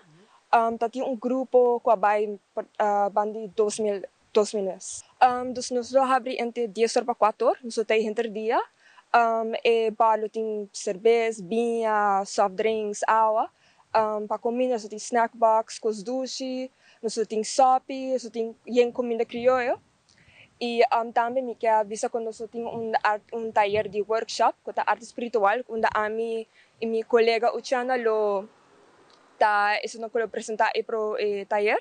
ta tin un grupo cu a bay banda di 2000 2000 mes. Dus nos lo habri entre 10 or pa 4 or, nos lo ta henter dia. E bar lo tin cerbes, biña, soft drinks, awa. Pa comida nos lo tin snack box, cos dushi, nos lo tin sopi, nos lo tin yen comida crioyo. Y tambe mi kier bisa cu nos lo tin un tayer di workshop cu ta arte spiritual, unda ami y mi colega Uchana lo ta esun cu lo presenta e pro e tayer.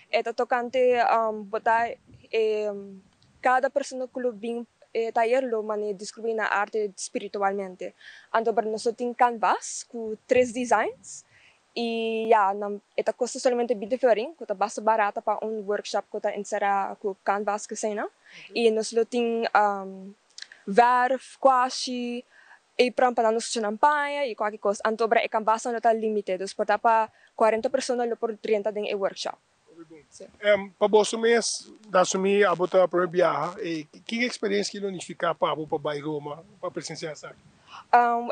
E ta tocante bo ta e cada persona cu lo bin e tayer lo mane descubri nan arte spiritualmente. Anto pero nos lo tin canvas cu tres designs y ya nan e ta costa solamente 20 florin cu ta basta barata pa un workshop cu ta encera cu canvas cu eseynan. Y nos lo tin verf, kwashi, apron pa nan no sucia nan paña y cualkier cos. Anto bra e canvasnan lo ta limite, dus por ta pa 40 persona lo por drenta den e workshop. Pa boso mes, Dasumi, abo ta prome biaha, ki experiencia ki lo nifica pa abo pa bay Roma pa presencia esaki?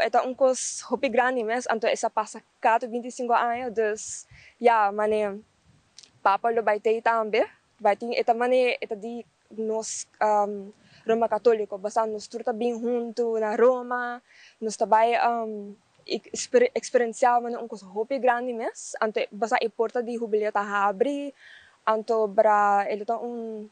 E ta un cos hopi grandi mes, anto esa pasa cada 25 aña, dus ya, mane Papa lo bay tey tambe, bay tin, e ta mane, e ta di nos Roma Catolico, basta nos tur ta bin hunto na Roma, nos ta bay experiencia mane un cos hopi grandi mes, anto basta e porta di hubileo ta habri, anto bra e lo ta un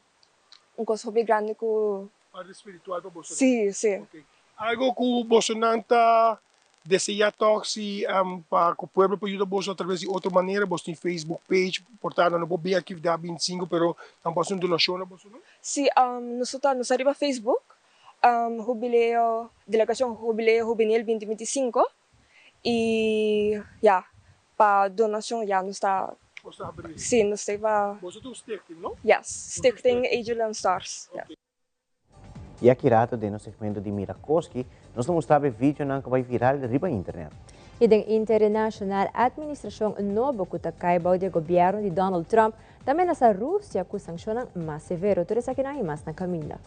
cos hopi grandi cu. Parte spiritual pa boso. Si, si. Okay. Algo cu bosonan ta desea toch si pa cu pueblo por yuda boso a traves di otro manera, boso tin Facebook page, por ta nan no por bin actividad 25 pero nan por haci un donacion na boso no? Si, nos ta nos ta riba Facebook, Hubileo, Delegacion Hubileo Hubenil 2025 y ya, pa donacion ya nos ta. Boso ta habri? Si, nos ta riba. Boso ta un stichting, no? Yes, Stichting Angelin Stars, yes. Y aki rato den nos segmento di Mira Koski, nos ta mustra bo e videonan cu a bay viral riba internet. Y den internacional, administracion nobo cu ta cay bou di e gobierno di Donald Trump ta menasa Rusia cu sanccionnan mas severo. Tur esakinan y mas na caminda.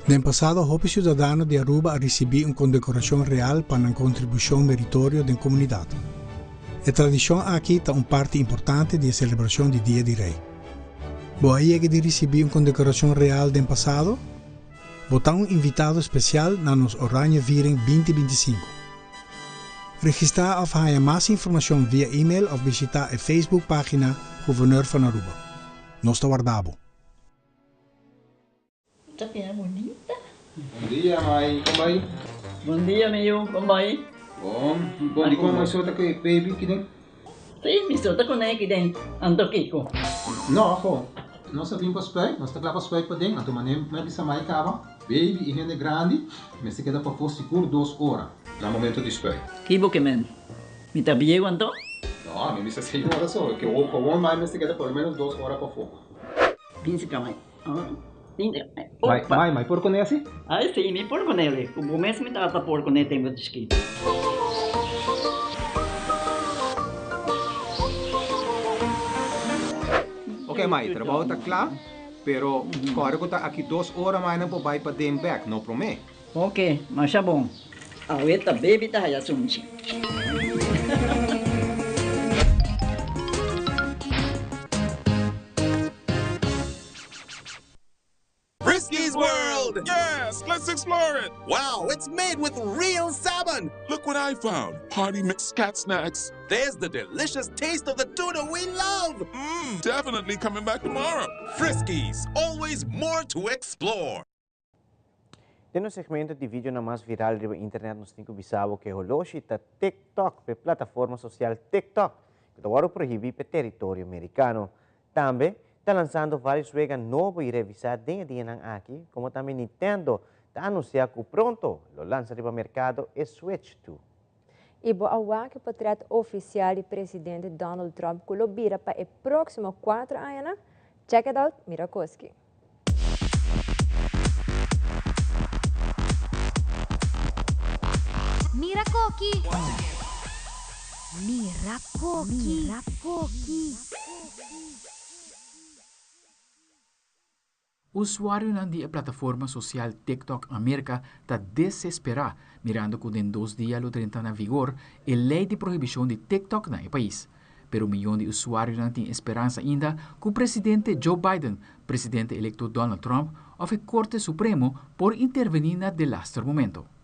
Den pasado hopi ciudadano di Aruba a ricibi un condecoracion real pa nan contribucion meritorio den comunidad. E tradicion aki ta un parti importante di e celebracion di Dia di Rey. Bo a yega di ricibi un condecoracion real den pasado? Bo ta un invitado special na nos Oranje Viering 2025. Registrá òf haña mas informashon via email òf bishitá e Facebook página Gouverneur van Aruba. Nos ta warda bo! Ta bira bunita. Bon dia mai, kon bai? Bon dia mi yu, kon bai? Bon, bon di kon mai so ta ku e baby kiden? Si, mi so ta kuné kiden, anto kiko? No, ho, nos a bin pa spuit, nos ta kla pa spuit paden, anto manera mi a bisa mai kaba, baby i hende grandi mester keda pafó sigur 2 ora na momento di spuit. Ki bo ke men? Mi ta bieu anto? No, No, mi bisa seis ora so. Ke gewoon mai mester keda por lo menos dos ora pafó. Binsi ka mai. Mai, mai, mai por kuné asi? Ai si, mi por kuné. Ku bo mes mi tata por kuné tempu di chikitu. Ok mai, trabou ta kla, pero kòrda ku ta aki dos ora mai nan por bai paden bèk, no promé. Ok, masha bon. Awe ta baby ta haya sunchi. Friskies World! Yes, let's explore it! Wow, it's made with real salmon! Look what I found! Party mix cat snacks. There's the delicious taste of the tuna we love! Mmm, definitely coming back tomorrow. Friskies, always more to explore. Den nos segmento di videonan mas viral riba internet nos tin ku bisa bo ku e holoshi ta TikTok p'e plataforma sosial TikTok ku ta wòrdu prohibí p'e teritorio merikano. Tambe ta lansando vários wega nobo i revisá den e dianan aki komo tambe Nintendo ta anunsiá ku pronto lo lansa riba merkado e Switch 2. I bo a wak e potret ofisial di presidente Donald Trump ku lo bira pa e próksimo kuater añanan? Check it out, mira koski. Mira koki! Mira koki! Mira koki! Usuarionan di e plataforma sosial TikTok na Merka ta desesperá mirando ku den dos dia lo drenta na vigor e lei di prohibishon di TikTok na e pais. Pero miyon di usuarionan tin e speransa ainda ku presidente Joe Biden, presidente elekto Donald Trump òf e Korte Supremo por intervení na delaster momento.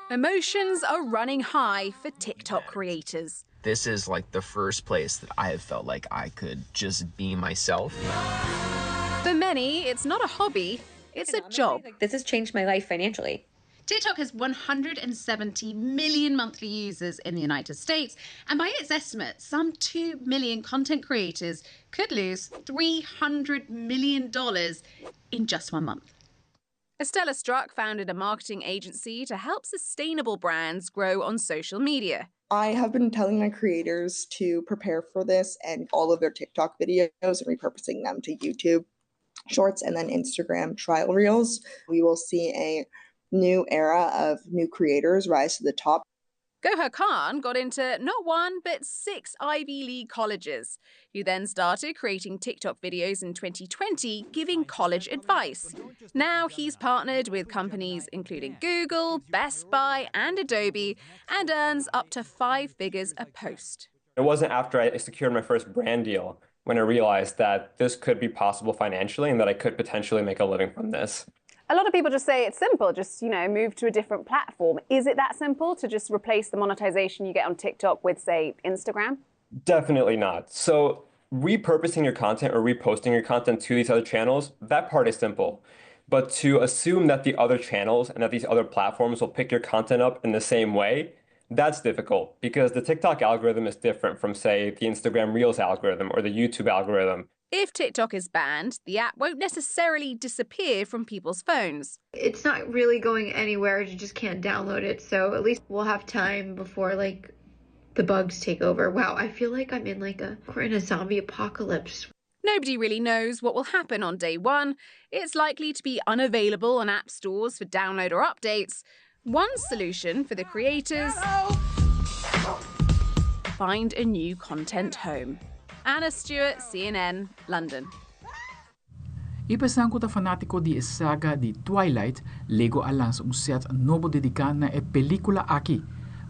Emotions are running high for TikTok creators. This is like the first place that I have felt like I could just be myself. For many, it's not a hobby, it's a job. This has changed my life financially. TikTok has 170 million monthly users in the United States, and by its estimate, some 2 million content creators could lose $300 million in just one month. Estella Struck founded a marketing agency to help sustainable brands grow on social media. I have been telling my creators to prepare for this and all of their TikTok videos and repurposing them to YouTube Shorts and then Instagram trial reels. We will see a new era of new creators rise to the top. Goha Khan got into not one, but six Ivy League colleges. He then started creating TikTok videos in 2020, giving college advice. Now he's partnered with companies including Google, Best Buy, and Adobe, and earns up to five figures a post. It wasn't after I secured my first brand deal when I realized that this could be possible financially and that I could potentially make a living from this. A lot of people just say it's simple, just, you know, move to a different platform. Is it that simple to just replace the monetization you get on TikTok with, say, Instagram? Definitely not. So, repurposing your content or reposting your content to these other channels, that part is simple. But to assume that the other channels and that these other platforms will pick your content up in the same way, that's difficult because the TikTok algorithm is different from, say, the Instagram Reels algorithm or the YouTube algorithm. If TikTok is banned, the app won't necessarily disappear from people's phones. It's not really going anywhere, you just can't download it. So at least we'll have time before like the bugs take over. Wow, I feel like I'm in like a we're in a zombie apocalypse. Nobody really knows what will happen on day one. It's likely to be unavailable on app stores for download or updates. One solution for the creators find a new content home. Anna Stewart, CNN, London. I pa esnan ku ta fanátiko di e saga di Twilight, Lego a lansa un sèt nobo dediká na e pelíkula aki.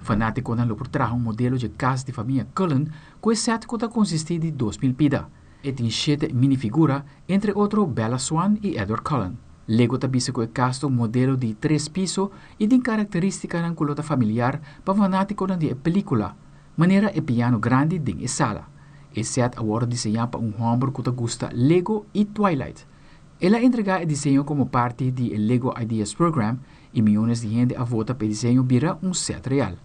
Fanátikonan lo por traha un modelo dje kas di famia Cullen ku e sèt ku ta konsistí di 2000 pida. E tin shete minifigura, entre otro Bella Swan i Edward Cullen. Lego ta bisa ku e kas ta un modelo di tres piso i tin karakterístikanan ku lo ta familiar pa fanátikonan di e pelíkula, manera e piano grandi den e sala. E sèt a wòrdu diseñá pa un hòmber ku ta gusta Lego i Twilight. El a entregá e diseño komo parti di e Lego Ideas Program i miónes di hende a vota pa e diseño bira un sèt real.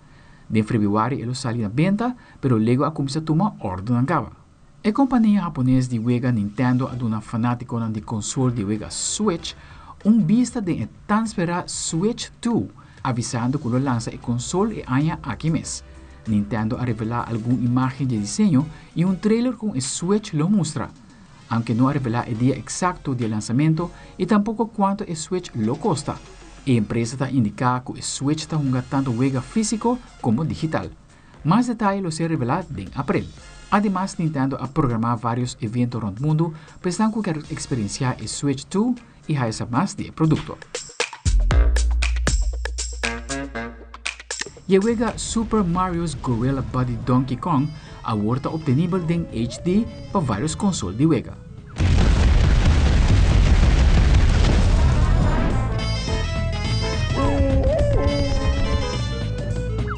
Den febrüari e lo sali na benta, pero Lego a kuminsá tuma òrdunan kaba. E kompania hapones di wega Nintendo a duna fanátikonan di konsol di wega Switch un bista den e tan sperá Switch 2. avisando ku lo lansa e konsol e aña aki mes. Nintendo a revelá algun imágen di e diseño i un trailer kon e Switch lo mustra. Aunke no a revelá e dia eksakto di e lansamentu i tampoko kuantu e Switch lo kosta. E empresa ta indiká ku e Switch ta hunga tantu wega físiko komo digital. Mas detaye lo ser revelá den aprel. Ademas Nintendo a programá vários evento rònt mundu pa esnan ku kier eksperensiá e Switch 2 i haya sa mas di e produkto. E wega Super Mario's Gorilla Buddy Donkey Kong awor ta obtenibel den HD pa varios konsol di wega.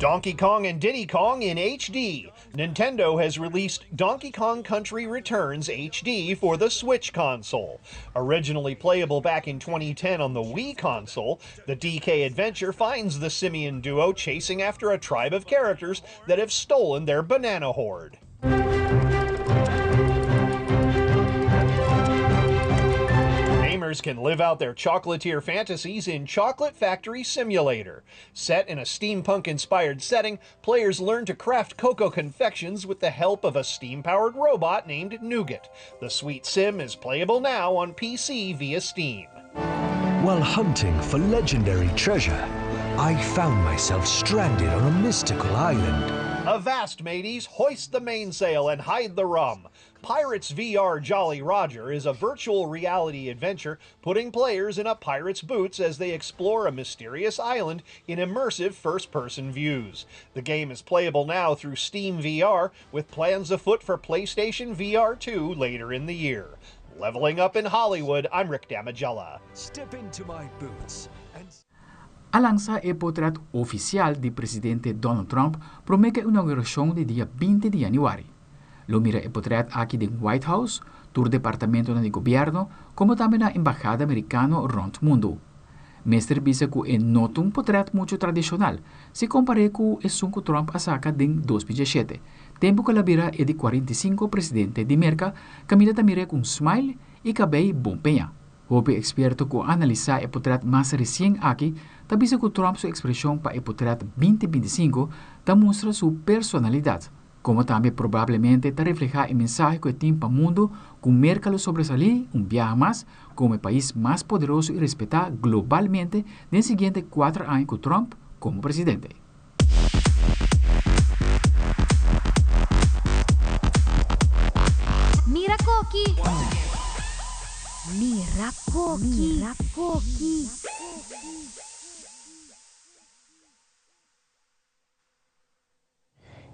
Donkey Kong and Diddy Kong in HD. Nintendo has released Donkey Kong Country Returns HD for the Switch console. Originally playable back in 2010 on the Wii console, the DK adventure finds the simian duo chasing after a tribe of characters that have stolen their banana hoard. Gamers can live out their chocolatier fantasies in Chocolate Factory Simulator. Set in a steampunk inspired setting, players learn to craft cocoa confections with the help of a steam powered robot named Nougat. The sweet sim is playable now on PC via Steam. While hunting for legendary treasure, I found myself stranded on a mystical island. Avast, mateys, hoist the mainsail and hide the rum. Pirates VR Jolly Roger is a virtual reality adventure putting players in a pirate's boots as they explore a mysterious island in immersive first person views. The game is playable now through Steam VR, with plans afoot for PlayStation VR 2 later in the year. Leveling up in Hollywood, I'm Rick Damigella. Step into my boots and. A lansa e potret ofisial di presidente Donald Trump promé ku e inaugurashon di dia 20 di yanüari. Lo mira e potret aki den White House, tur departamentonan di gobièrnu, komo tambe na embahada merikano rònt mundu. Mester bisa ku e no ta un potret muchu tradishonal, si kompar'é ku esun ku Trump a saka den 2017, tempu ku el a bira e di 45 presidente di Merka, kaminda ta mir'é ku un smile i kabei bon peña. Hopi eksperto ku a analisá e potret mas resien aki ta bisa ku Trump su ekspreshon pa e potret 2025 ta mustra su personalidat, komo tambe probablemente ta reflehá e mensahe ku e tin pa mundu ku Merka lo sobresalí un biaha mas komo e pais mas poderoso i respetá globalmente den siguiente kuater aña ku Trump komo presidente. Mira koki! Mira koki! Mira koki!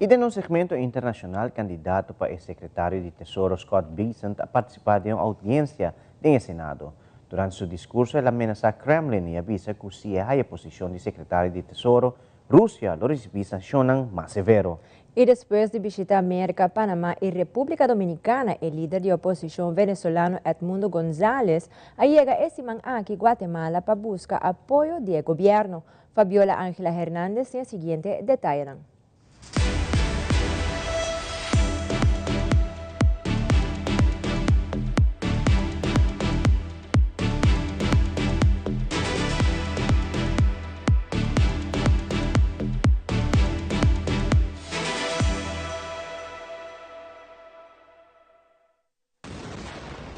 I den un segmento internashonal kandidato pa e sekretario di Tesoro Scott Bessent a partisipá den un oudiensia den e Senado. Durante su diskurso el a menasá Kremlin i a bisa ku si e haya posishon di sekretario di Tesoro, Rusia lo risibí sanshonnan mas severo. I despues di bishita Merka, Panama i Repúblika Dominikana e lider di oposishon venezolano Edmundo Gonzalez a yega e siman aki Guatemala pa buska apoyo di e gobièrnu. Fabiola Angela Hernandez tin e siguiente detayenan.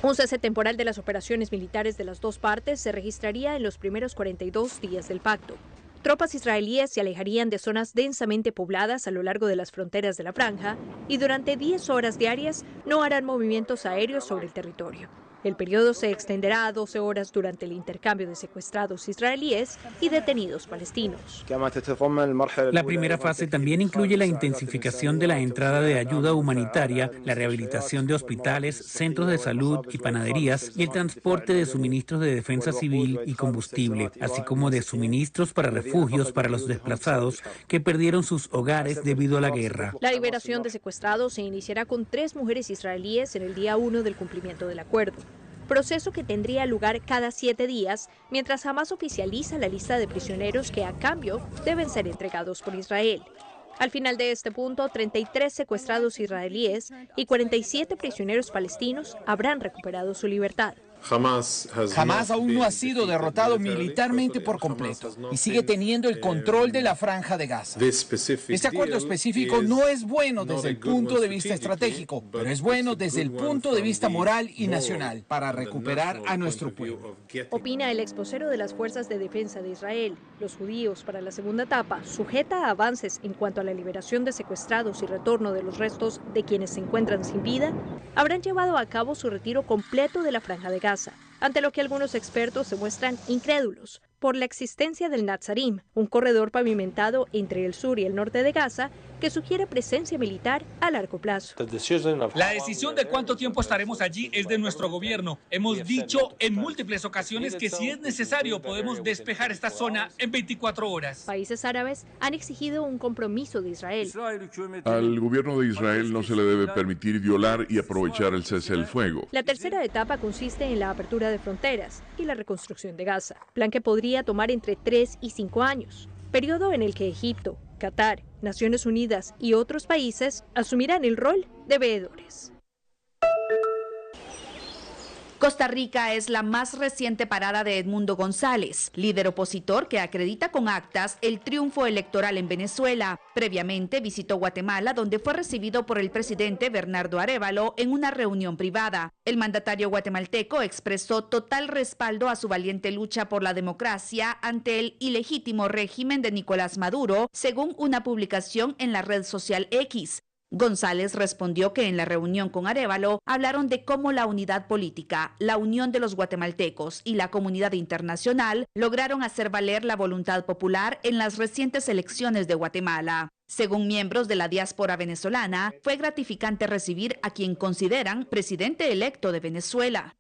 Un cese temporal de las operaciones militares de las dos partes se registraría en los primeros 42 días del pacto. Tropas israelíes se alejarían de zonas densamente pobladas a lo largo de las fronteras de la franja y durante 10 horas diarias no harán movimientos aéreos sobre el territorio. El periodo se extenderá a 12 horas durante el intercambio de secuestrados israelíes y detenidos palestinos. La primera fase también incluye la intensificación de la entrada de ayuda humanitaria, la rehabilitación de hospitales, centros de salud y panaderías y el transporte de suministros de defensa civil y combustible, así como de suministros para refugios para los desplazados que perdieron sus hogares debido a la guerra. La liberación de secuestrados se iniciará con tres mujeres israelíes en el día 1 del cumplimiento del acuerdo proceso que tendría lugar cada siete días, mientras Hamas oficializa la lista de prisioneros que a cambio deben ser entregados por Israel. Al final de este punto, 33 secuestrados israelíes y 47 prisioneros palestinos habrán recuperado su libertad. Hamás aún no ha sido derrotado militarmente por completo y sigue teniendo el control de la franja de Gaza. Este acuerdo específico no es bueno desde el punto de vista estratégico, pero es bueno desde el punto de vista moral y nacional para recuperar a nuestro pueblo. Opina el ex vocero de las Fuerzas de Defensa de Israel. Los judíos para la segunda etapa, sujeta a avances en cuanto a la liberación de secuestrados y retorno de los restos de quienes se encuentran sin vida, habrán llevado a cabo su retiro completo de la franja de Gaza, ante lo que algunos expertos se muestran incrédulos por la existencia del Netzarim, un corredor pavimentado entre el sur y el norte de Gaza que sugiere presencia militar a largo plazo. La decisión de cuánto tiempo estaremos allí es de nuestro gobierno. Hemos dicho en múltiples ocasiones que si es necesario podemos despejar esta zona en 24 horas. Países árabes han exigido un compromiso de Israel. Al gobierno de Israel no se le debe permitir violar y aprovechar el cese del fuego. La tercera etapa consiste en la apertura de fronteras y la reconstrucción de Gaza, plan que podría tomar entre 3 y 5 años, periodo en el que Egipto, Qatar, Naciones Unidas y otros países asumirán el rol de veedores. Costa Rica es la más reciente parada de Edmundo González, líder opositor que acredita con actas el triunfo electoral en Venezuela. Previamente visitó Guatemala, donde fue recibido por el presidente Bernardo Arévalo en una reunión privada. El mandatario guatemalteco expresó total respaldo a su valiente lucha por la democracia ante el ilegítimo régimen de Nicolás Maduro, según una publicación en la red social X. González respondió que en la reunión con Arévalo hablaron de cómo la unidad política, la unión de los guatemaltecos y la comunidad internacional lograron hacer valer la voluntad popular en las recientes elecciones de Guatemala. Según miembros de la diáspora venezolana, fue gratificante recibir a quien consideran presidente electo de Venezuela.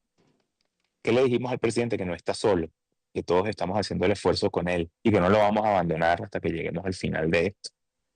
¿Qué le dijimos al presidente? Que no está solo, que todos estamos haciendo el esfuerzo con él y que no lo vamos a abandonar hasta que lleguemos al final de esto.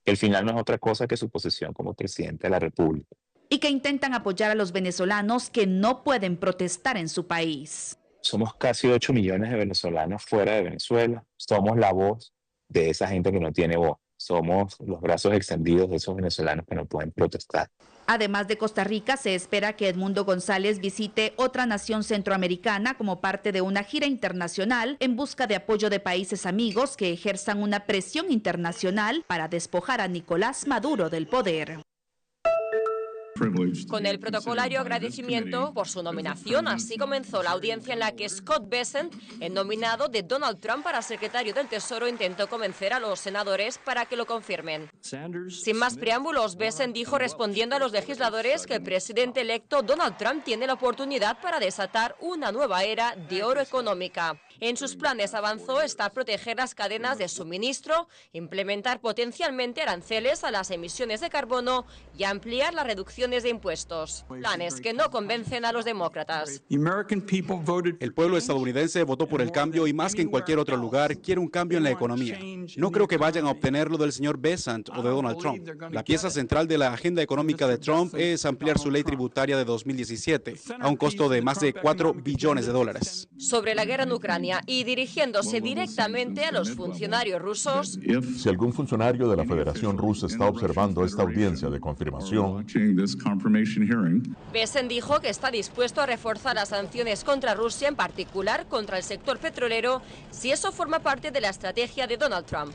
Que el final no es otra cosa que su posición como presidente de la República. Y que intentan apoyar a los venezolanos que no pueden protestar en su país. Somos casi 8 millones de venezolanos fuera de Venezuela. Somos la voz de esa gente que no tiene voz. Somos los brazos extendidos de esos venezolanos que no pueden protestar. Además de Costa Rica, se espera que Edmundo González visite otra nación centroamericana como parte de una gira internacional en busca de apoyo de países amigos que ejerzan una presión internacional para despojar a Nicolás Maduro del poder. Con el protocolario agradecimiento por su nominación, así comenzó la audiencia en la que Scott Bessent, el nominado de Donald Trump para secretario del Tesoro, intentó convencer a los senadores para que lo confirmen. Sin más preámbulos, Bessent dijo respondiendo a los legisladores que el presidente electo Donald Trump tiene la oportunidad para desatar una nueva era de oro económica. En sus planes avanzó está proteger las cadenas de suministro, implementar potencialmente aranceles a las emisiones de carbono y ampliar las reducciones de impuestos. Planes que no convencen a los demócratas. El pueblo estadounidense votó por el cambio y más que en cualquier otro lugar quiere un cambio en la economía. No creo que vayan a obtenerlo del señor Bessent o de Donald Trump. La pieza central de la agenda económica de Trump es ampliar su ley tributaria de 2017 a un costo de más de 4 billones de dólares. Sobre la guerra en Ucrania y dirigiéndose directamente a los funcionarios rusos. Si algún funcionario de la Federación Rusa está observando esta audiencia de confirmación, Bessent dijo que está dispuesto a reforzar las sanciones contra Rusia, en particular contra el sector petrolero, si eso forma parte de la estrategia de Donald Trump.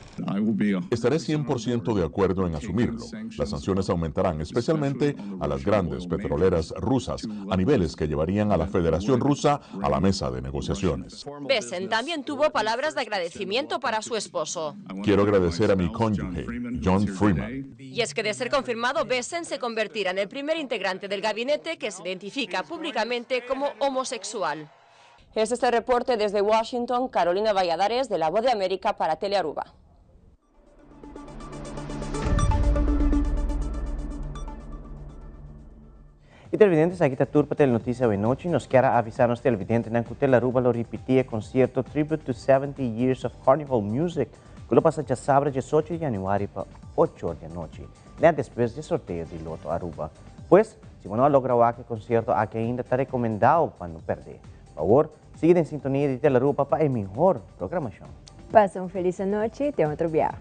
Estaré 100% de acuerdo en asumirlo. Las sanciones aumentarán, especialmente a las grandes petroleras rusas, a niveles que llevarían a la Federación Rusa a la mesa de negociaciones. Bessent también tuvo palabras de agradecimiento para su esposo. Quiero agradecer a mi cónyuge, John Freeman. Y es que de ser confirmado, Bessent se convertirá en el primer integrante del gabinete que se identifica públicamente como homosexual. Este es el reporte desde Washington, Carolina Valladares, de La Voz de América para Telearuba. Y televidentes, aki ta tur pa Telenoticia awe nochi. Nos kier a avisa nos televidentenan cu Telearuba lo ripiti e concierto Tribute to 70 Years of Carnival Music, cu lo pasa djasabra 18 di januari pa 8 or di anochi, net despues di sorteo di Lotto Aruba. Pues, si bo no a logra wak e concierto aki ainda, ta recomendao pa no perde. Pa awor, sigui den sintonia di Telearuba pa e mihor programacion. Pasa un feliz anochi, te otro biaha.